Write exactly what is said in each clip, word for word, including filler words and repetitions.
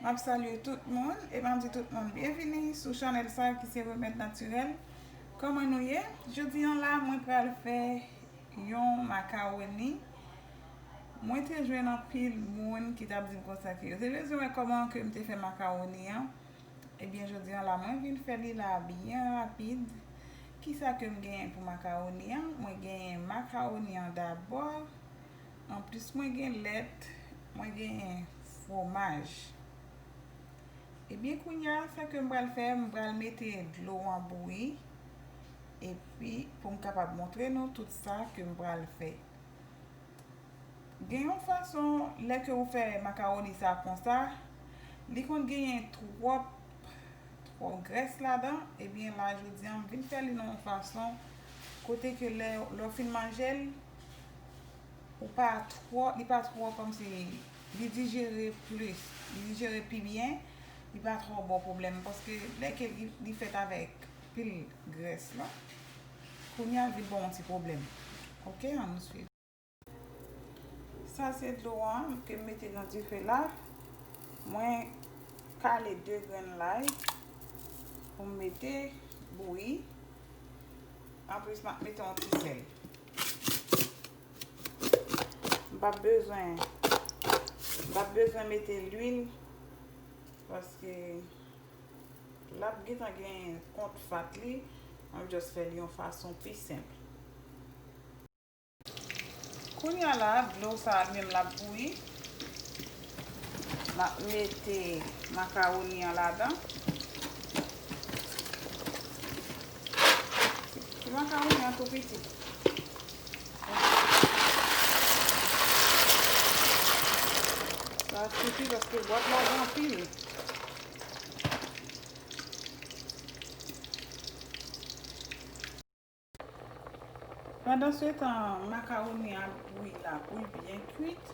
M ap salye tout moun e m ap di tout moun byenvini sou chanèl sa ki se Remèd Natirèl. Kòman nou ye? Jodi an la, mwen pral fè yon makawoni. Mwen te jwenn anpil moun ki t ap di m konsa ke yo te bezwen wè kòman ke m te fè makawoni an. Ebyen, jodi an la, mwen vin fè li la byen rapid. Kisa ke m genyen pou makawoni an? Mwen genyen makawoni an dabò. Anplis, mwen gen lèt, mwen genyen fwomaj. Ebyen, kounye a, sa ke m pral fè, m pral mete dlo an bouyi. Epi, pou m kapab montre nou tout sa ke m pral fè. Gen yon fason, lè ke ou fè makawoni sa konsa, li konn genyen twòp, twòp grès ladan. Ebyen, la, jodi an, m vin fè li nan yon fason kote ke lè, lè w fin manje l, ou pa twò, li pa twò kòmsi, li dijere plis, li dijere pi byen, li pa twò ba w pwoblèm, paske lè ke li, li fèt avèk pil grès la, kounye a l vin ba w yon ti pwoblèm. Oke, ann nou swiv. Sa se dlo an ke m mete nan dife la. Mwen kale de grenn lay pou m mete bouyi. Anplis, m ap mete yon ti sèl. M p ap bezwen, m p ap bezwen mete lwil paske l ap gentan gen kont fat li. M ap just fè l yon fason pi senp. Kounye a la, dlo sa a li menm l ap bouyi. M ap mete makawoni an ladan. Ti makawoni an tou piti. Sa sifi paske bwat la gen anpil. Pandansetan, makawoni an ap bouyi la pou l byen kwit,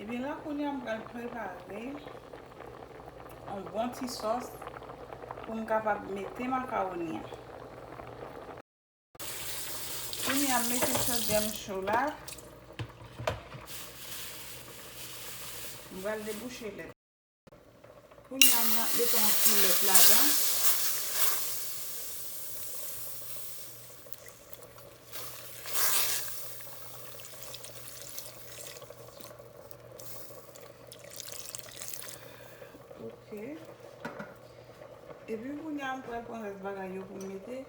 ebyen la kounye a m pral prepare yon bon ti sòs pou m kapab mete makawoni an. Kounye a m mete chodyè m cho la, m pral debouche lèt. Kounye a, m ap mete yon ti lèt ladan. Oke. Epi kounye a, m pral pran rès bagay yo pou m mete.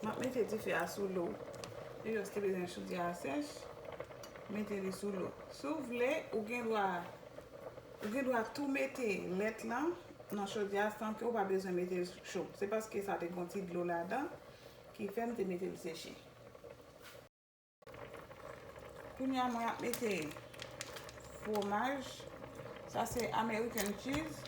M ap mete dife a sou lo. Se jis te bezwen chodyè a sèch. Mete li sou lo. Si w vle, ou gen dwa, ou gen dwa tou mete lèt lan nan chodyè a san ke w pa bezwen mete l cho. Se paske sa te gen yon ti dlo ladan ki fè m te mete l seche. Kounye a, mwen ap mete fwomaj. Sa se American cheese.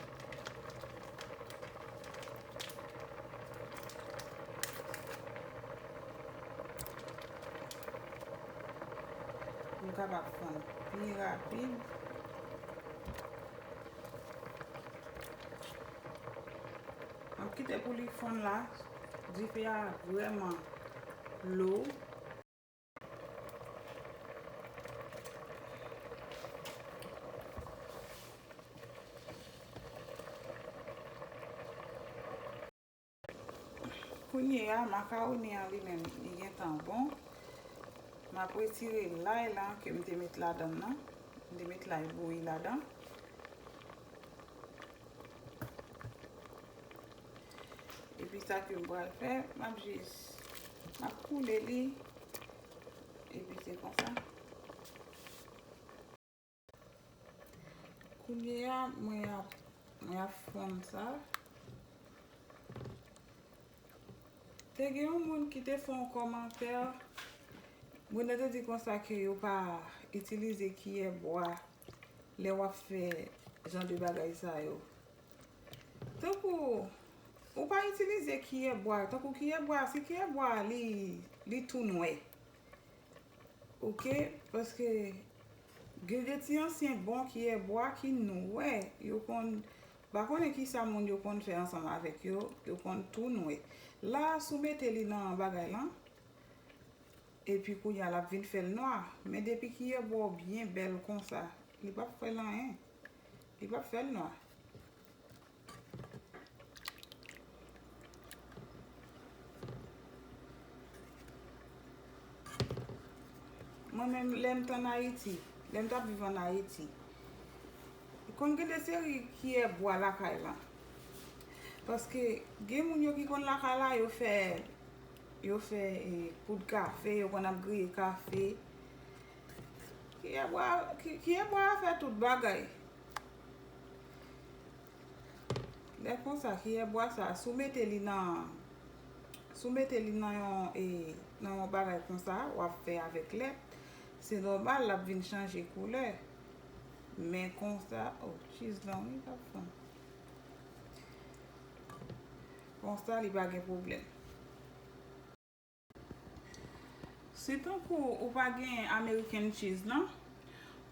Pou l kapab fonn pi rapid. M ap kite pou li fonn la. Dife a vrèman low. Kounye a, makawoni an li menm, li gentan bon. M ap retire lay la ke m te met ladan nan. M te met lay bouyi ladan. Epi sa ke m pral fè, m ap jis, m ap koule li. Epi se konsa. Kounye a, mwen ap, mwen ap fonn sa. Te gen yon moun ki te fè yon kòmantè. Moun nan te di konsa ke yo pa itilize kiyè bwa lè w ap fè jan de bagay sa yo. Tankou, ou pa itilize kiyè bwa. Tankou kiyè bwa, si kiyè bwa li, li tou nwè. Oke, paske gen de ti ansyen bon kiyè bwa ki nwè, yo konn, m pa konnen kisa moun yo konn fè ansanm avèk yo, yo konn tou nwè. La, si w mete li nan bagay lan, epi kounye a l ap vin fè l nwa. Men depi kiyè bwa w byen bèl konsa, li p ap fè l anyen. Li p ap fè l nwa. Mwen menm, lè m t ann Ayiti, lè m t ap viv ann Ayiti, konn gen de seri kiyè bwa lakay la. Paske gen moun yo ki konn lakay la, yo fè, yo fè, eh, poud kafe, yo konn ap griye kafe. Kiyè bwa, ki, kiyè bwa a fè tout bagay. Lè konsa, kiyè bwa sa, si w mete li nan, si w mete li nan yon, e, nan yon bagay konsa, w ap fè avèk lèt, se nòmal, l ap vin chanje koulè. Men konsa, oh, cheese lan, wi, l ap fonn. Konsa, li pa gen pwoblèm. Si tankou ou pa gen American cheese lan,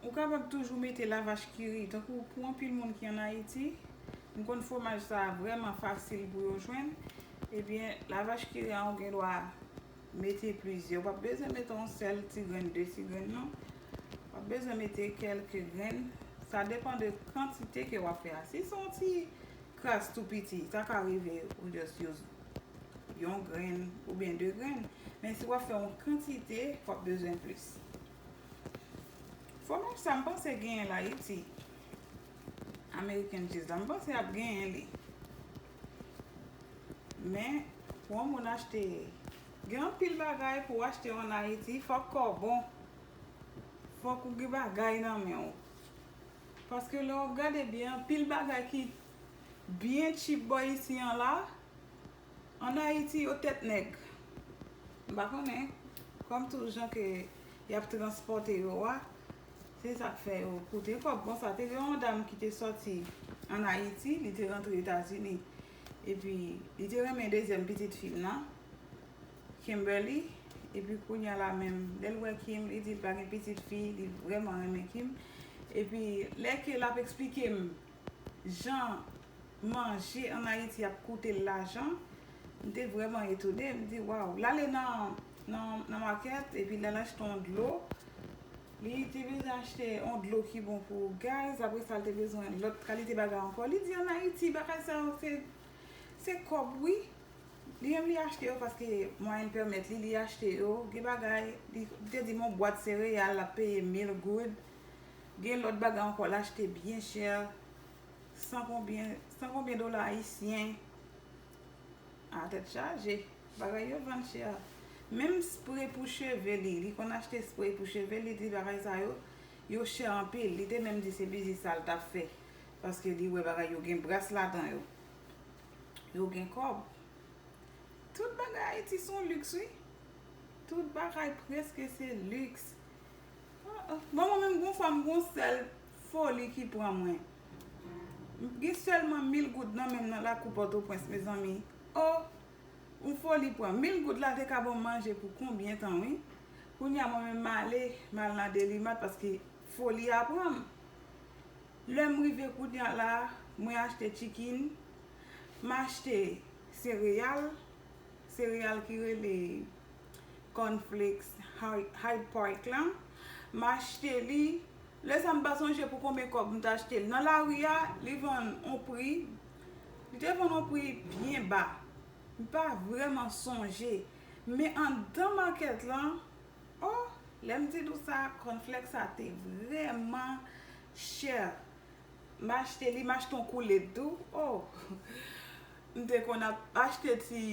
ou kapab toujou mete lavach kiri. Tankou pou anpil moun ki ann Ayiti, m konn fwomaj sa a vrèman fasil pou yo jwenn. Ebyen, lavach kiri a, ou gen dwa mete plizyè. Ou p ap bezwen mete yon sèl ti grenn, de ti grenn, non. W ap bezwen mete kèlke grenn. Sa depann de kantite ke w ap fè a. Si se yon ti kras tou piti, sa ka rive ou just use yon grenn oubyen de grenn. Men si w ap fè yon kantite, w ap bezwen plis. Fwomaj sa, m panse genyen l Ayiti. American cheese la, m panse y ap genyen li. Men, pou yon moun achte, gen anpil bagay pou w achte ann Ayiti, fòk kò w bon. Fòk ou gen bagay nan men w. Paske lè w ap gade byen, anpil bagay ki byen cheap bò isi an la, ann Ayiti, yo tèt nèg. M pa konnen, kòm tout jan ke y ap transpòte yo a, se sa k fè yo koute kòb. Bon, sa te gen yon dam ki te sòti ann Ayiti, li te rantre Etazini. Epi, li te renmen dezyèm pitit fi l lan, Kimberly. Epi, kounye a la menm, lè l wè Kim, li di l pa gen pitit fi, li vrèman renmen Kim. Epi, lè ke l ap eksplike m jan manje ann Ayiti ap koute l lajan, m te vrèman etone. M di, waw. L ale nan, nan, nan makèt, epi l al achte yon dlo. Li te bezwen achte yon dlo ki bon pou gaz. Apre sa, l te bezwen lòt kalite bagay ankò. Li di, ann Ayiti, bagay sa yo, se, se kòb, wi. Li menm, li achte yo paske mwayen l pèmèt li, li achte yo. Gen bagay, li, li te di m yon bwat sereyal, l ap peye mil goud. Gen lòt bagay ankò, l achte byen chè. San konbyen, san konbyen dola ayisyen. A tèt chaje, bagay yo vann chè. Menm spre pou cheve li, li konn achte spre pou cheve li, di bagay sa yo, yo chè anpil. Li te menm di se biznis sa l t ap fè. Paske li wè bagay yo gen bras ladan yo. Yo gen kòb. Tout bagay Ayiti se yon liks, wi. Tout bagay prèske se liks. Ah, ah. Bon, mwen menm, gon fwa m gon sèl foli ki pran mwen. M gen sèlman mil goud nan men m nan lakou Pòtoprens, mezanmi. Oh, yon foli pran. Mil goud la te ka ban m manje pou konbyen tan, wi. Kounye a, mwen menm, m ale, m al nan Delimat paske foli a pran m. Lè m rive kounye a la, mwen achte chicken, m achte sereyal, sereyal ki rele cornflakes Hy-, Hyde Park lan. M achte li. Lè sa m pa sonje pou konbyen kòb m t achte l. Nan lari a, li vann on pri, li te vann on pri byen ba. M pa vrèman sonje. Men anndan makèt lan, oh, lè m di nou sa, cornflakes sa te vrèman chè. M achte li, m achte yon koulèt tou. Oh! M te konn ap achte ti,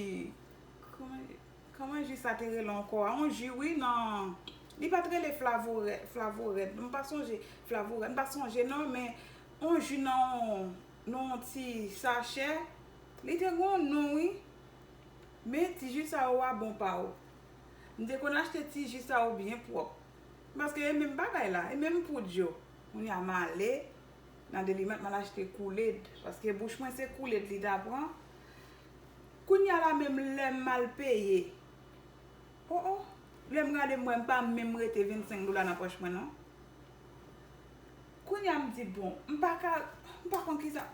kòman, kòman ji sa te rele ankò a? Yon ji, wi, nan, li pa t rele Flavorèt, Flavorèt. M pa sonje, Flavorèt, m pa sonje non, men yon ji nan yon, nan yon ti sachè. Li te gen yon non, wi. Men ti ji sa yo a bon pa w. M te konn achte ti ji sa yo byen pwòp. Paske e menm bagay la, e menm poud yo. Kounye a m ale nan Delimat, m al achte koulèt. Paske bouch mwen se koulèt li ta pran. Kounye a la menm lè m al peye. Oh, oh. Lè m gade m wè m pa menm rete vennsenk dola nan pòch mwen non. Kounye a m di, bon, m pa ka, m pa konn kisa.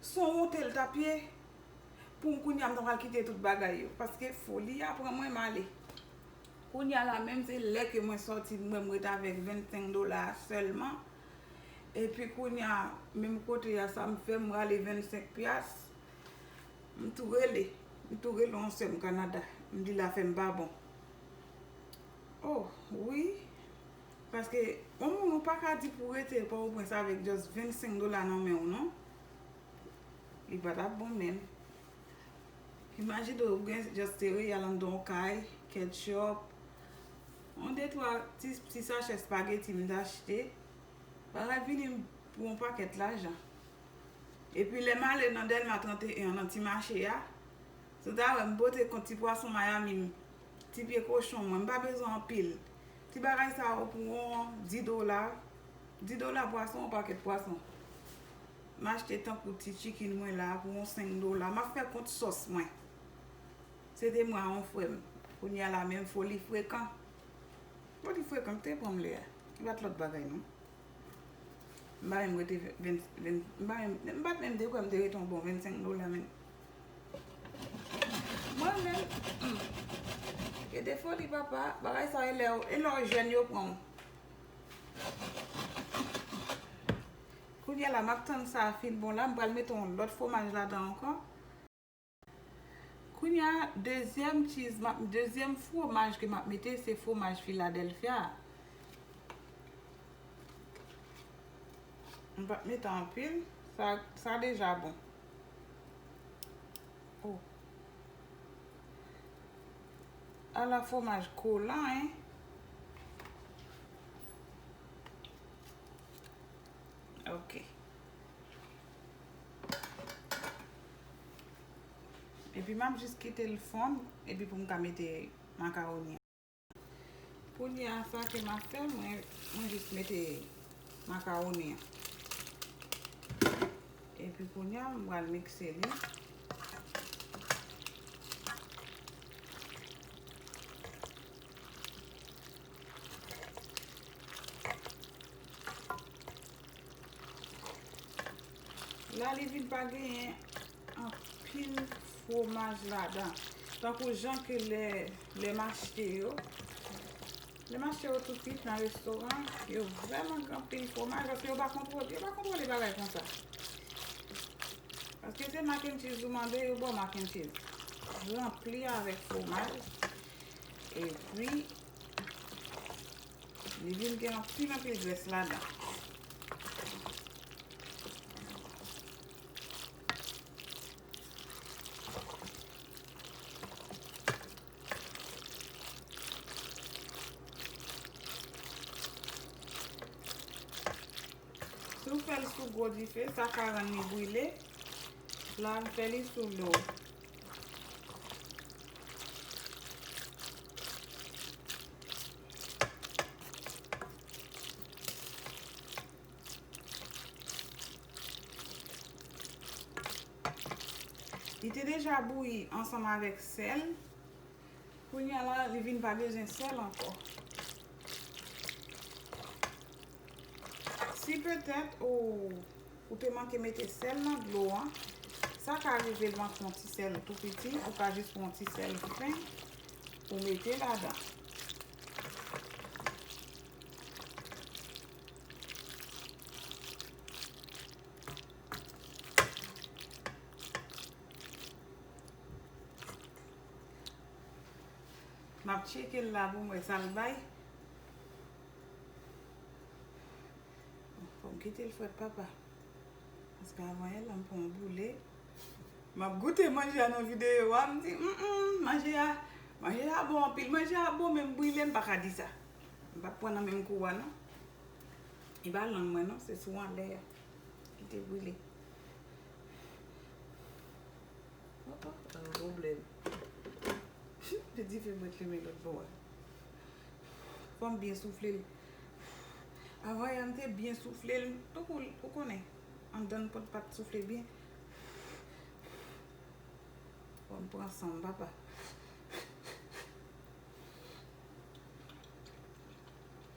Se yon wonte l t ap ye. Pou m kounye a m ta pral kite tout bagay yo. Paske foli a pran mwen m ale. Kounye a la menm se lè ke mwen sòti, mwen m ret avèk vennsenk dola a sèlman. Epi kounye a, menm kote a, sa m fè, m rale vennsenk pyas. M tou rele. M tou rele yon sè m Kanada. M di l afè m pa bon. Oh, wi. Paske, yon moun ou pa ka di pou rete Pòtoprens avèk just vennsenk dola nan men w, non. Li pa t ap bon menm. Imajine w gen just sereyal anndan yon kay, ketchup, yon de twa ti, ti sachè spaghetti m t achte. Bagay vini pou yon pakèt lajan. Epi lè m ale nan Dèlma trannteyen an, nan ti mache a, si w ta wè m pote kont ti pwason Miami m, ti pye kochon mwen, m pa bezwen anpil. Ti bagay sa yo pou yon dis dola. Dis dola pwason, yon pakèt pwason. M achte tankou ti chicken mwen la pou yon senk dola. M ap fè kont sòs mwen. Se te mwen a yon frè m. Kounye a la menm foli frekan. Foli frekan ki te pran m lè a. Li pa t lòt bagay non. M pa menm rete ven, ven, m pa menm, m pa t menm te kwè m te rete yon bon vennsenk dola menm. Mwen menm, hmm, e de foli papa, bagay sa e lè, e lè w jèn yo pran w. Kounye a la, m ap tann sa a fin bon la, m pral mete yon lòt fwomaj ladan ankò. Kounye a, dezyèm cheese, m ap, dezyèm fwomaj ke m ap mete, se fwomaj Philadelphia a. M p ap mete anpil, sa, sa deja bon. Oh. Ala fwomaj kolan, en. Ok. Epi m ap jis kite l fonn, epi pou m ka mete makawoni an. Kounye a sa ke m ap fè, mwen, mwen jis mete makawoni an. Epi kounye a, m pral mikse li. La, li vin pa genyen anpil fwomaj ladan. Tankou jan ke lè, lè m achte yo, lè m achte yo tou kwit nan restoran, yo vrèman gen anpil fwomaj, paske yo pa kontwole, yo pa kontwole bagay konsa. Paske se mac and cheese ou mande, yo ba w mac and cheese ranpli avèk fwomaj. Epi, li vin gen anpil, anpil grès ladan. Si w fè l sou gwo dife, sa ka rann li brile. La, m fè li sou lo. Li te deja bouyi ansanm avèk sèl. Kounye a la, li vin pa bezwen sèl ankò. Si petèt ou, ou te manke mete sèl nan dlo a, sa ka rive l manke yon ti sèl tou piti, ou ka jis pran yon ti sèl fen ou mete ladan. M ap tcheke l la pou m wè sa l bay. Fò m kite l frèt papa. Paske avan yè la m pran yon boule. M ap goute manje a nan videyo a, m di, mm, mm, manje a, manje a bon anpil. Manje a bon, men m brile, m pa ka di sa. M p ap pran nan menm kou a non. E pa lang mwen non, se sou anlè a ki te brile. Oh, oh, pa gen pwoblèm. Te dife mwen t limen lòt bò a. Fò m byen soufle l. Avan yè m te byen soufle l. Tankou, ou konnen, anndan n pòt pa t soufle byen. Fò m pran san m, papa.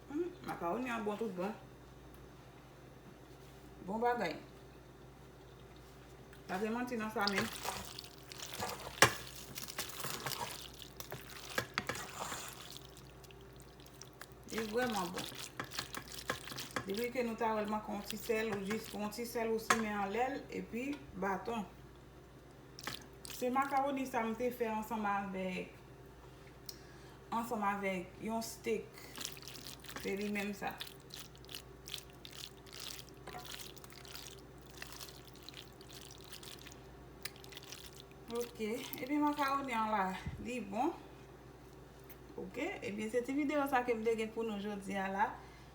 Hmm, makawoni an bon tout bon. Bon bagay. Pa gen manti nan sa menm. Li vrèman bon. Epi ke nou ta wè l manke yon ti sèl, ou jis pran yon ti sèl ou simen anlè l, epi baton. Se makawoni sa m te fè ansanm avèk, ansanm avèk yon steak. Se li menm sa. Ok, epi makawoni an la, li bon. Ok, ebyen se ti videyo sa ke m te gen pou nou jodi a la.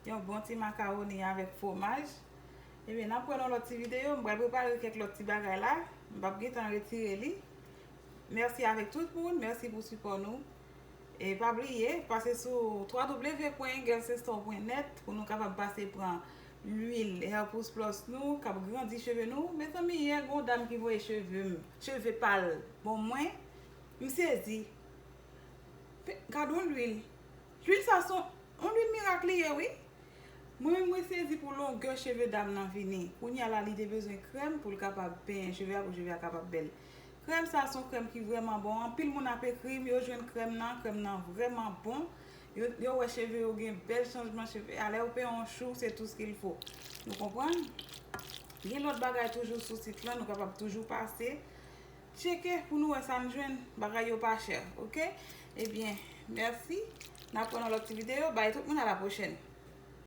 Yon bon ti makawoni avèk fwomaj. Ebyen, n ap wè nan lòt ti videyo. M pral prepare kèk lòt ti bagay la. M p ap gentan retire li. Mèsi avèk tout moun. Mèsi pou sipò nou. E pa bliye, pase sou w w w pwen girlsistore pwen nèt pou nou kapab pase pran lwil Hair Plus Plus nou k ap grandi cheve nou. Mezanmi, yè, gen yon dam ki voye cheve m, cheve pa l, bon mwen. M sezi. Pe-, gad yon lwil. Lwil sa se yon, yon lwil mirak li ye, wi. Mwen menm, mwen sezi pou longè cheve dam nan vini. Kounye a la, li te bezwen krèm pou l kapab penyen cheve a, pou cheve a kapab bèl. Krèm sa se yon krèm ki vrèman bon. Anpil moun ap ekri m, yo jwenn krèm nan, krèm nan vrèman bon. Yo, yo wè cheve yo gen bèl chanjman cheve. A lè yo penyen yon chou, c'est tout ce qu'il faut. Nou konprann? Gen lòt bagay toujou sou sit lan, nou kapab toujou pase. Tcheke pou nou wè sa n jwenn, bagay yo pa chè, ok? Ebyen, mèsi. N ap wè nan lòt ti videyo. Bay tout moun, a la pwochèn.